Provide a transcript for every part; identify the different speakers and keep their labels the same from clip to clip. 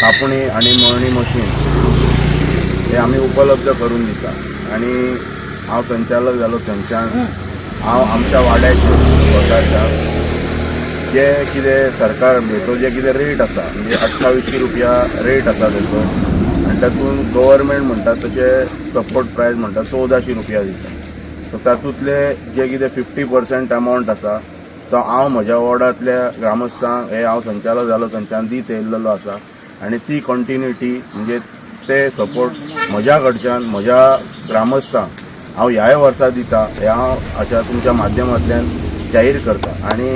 Speaker 1: कापणी आनी मळणी मशीन हे आमी उपलब्ध करून दिता. आनी हांव संचालक जालो थंयच्यान हांव आमच्या वाड्याचेर स्वताच्या जे कितें सरकार हेचो जे कितें रेट आसा, म्हणजे 2800 रुपया रेट आसा तेचो आनी तातूंत गव्हर्मेंट म्हणटा तशें सपोर्ट प्रायस म्हणटा 1400 रुपया दिता. सो तातूंतले जे कितें 50% अमावंट आसा तो हांव म्हज्या वॉर्डांतल्या ग्रामस्थांक हे हांव संचालक जालो थंयच्यान दीत येयल्लो आसा. आनी ती कंटिन्युटी, म्हणजे ते सपोर्ट म्हज्या कडच्यान म्हज्या ग्रामस्थांक हांव ह्याय वर्सा दिता हें हांव अशा तुमच्या माध्यमांतल्यान जाहीर करता. आनी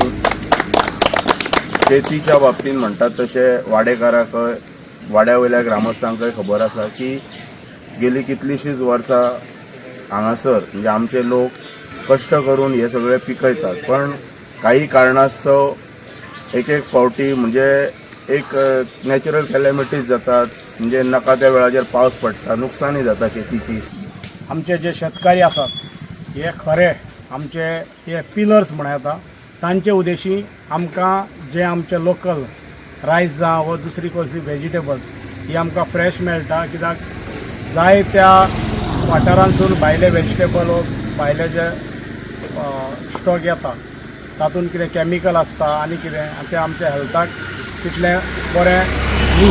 Speaker 1: शेतीच्या बाबतींत म्हणटात तशें वाडेकाराकय, वाड्या वयल्या ग्रामस्थांकय खबर आसा की गेली कितलींशींच वर्सां हांगासर म्हणजे आमचे लोक कश्ट करून हे सगळे पिकयतात, पण काही कारणास्तव एक एक फावटी म्हणजे एक नॅचरल कॅलॅमिटीज जातात, म्हणजे नाका त्या वेळाचेर पावस पडटा, नुकसानी जाता शेतीची.
Speaker 2: आमचे जे शेतकारी आसात हे खरे आमचे हे पिलर्स म्हणूं येता. तांचे उद्देशी आमकां जे आमचे लोकल रायस जावं वा दुसरी कसली वेजिटेबल्स ही आमकां फ्रेश मेळटा, कित्याक जाय त्या वाठारांसून भायले वेजिटेबल वा भायले जे स्टॉक येता तातूंत कितें कॅमिकल आसता आनी कितें आनी तें आमच्या हेल्थाक तितलें बरें न्ही.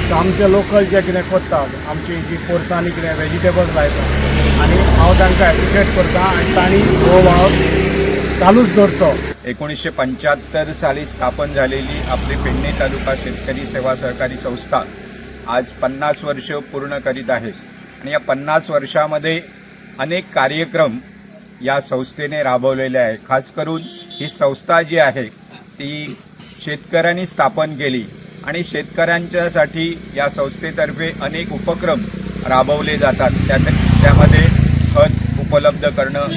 Speaker 2: सो आमचे लोकल जे कितें करतात, आमची जी पोरसांनी कितें वेजिटेबल्स लायतात आनी हांव तांकां एप्रिशिएट करता आनी तांणी हो वावर चालूच दवरचो.
Speaker 3: 1975 साली स्थापन झालेली आपली पेडणे तालुका शेतकरी सेवा सहकारी संस्था आज 50 वर्ष पूर्ण करीत आहे आणि या 50 वर्षामध्ये अनेक कार्यक्रम या संस्थेने राबवलेले आहे. खास करून ही संस्था जी आहे ती शेतकऱ्यांनी स्थापन केली आणि शेतकऱ्यांच्यासाठी या संस्थेतर्फे अनेक उपक्रम राबवले जातात. त्यामध्ये खत उपलब्ध करणं,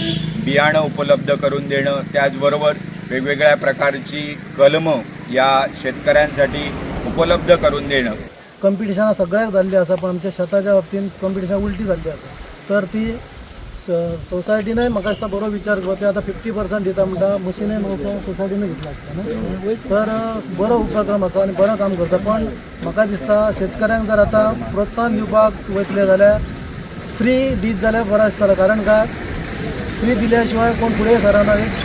Speaker 3: बियाणं उपलब्ध करून देणं, त्याचबरोबर वेगवेगळ्या प्रकारची कलमं या शेतकऱ्यांसाठी उपलब्ध करून देणं.
Speaker 4: कंपिटिशनां सगळ्याक जाल्ली आसा, पण आमच्या शेताच्या बाबतींत कंपिटिशन उलटी जाल्ली आसा. तर ती सोसायटीनय म्हाका दिसता बरो विचार करता. ते आतां 50% दिता म्हणटा, मशिनय म्हाका सोसायटीनूय घेतला आसता न्हू. तर बरो उपक्रम आसा आनी बरो काम करता, पण म्हाका दिसता शेतकऱ्यांक जर आतां प्रोत्साहन दिवपाक वयतले जाल्यार फ्री दीत जाल्यार बरें आसतलें, कारण काय फ्री दिल्या शिवाय कोण फुडें सरना. एक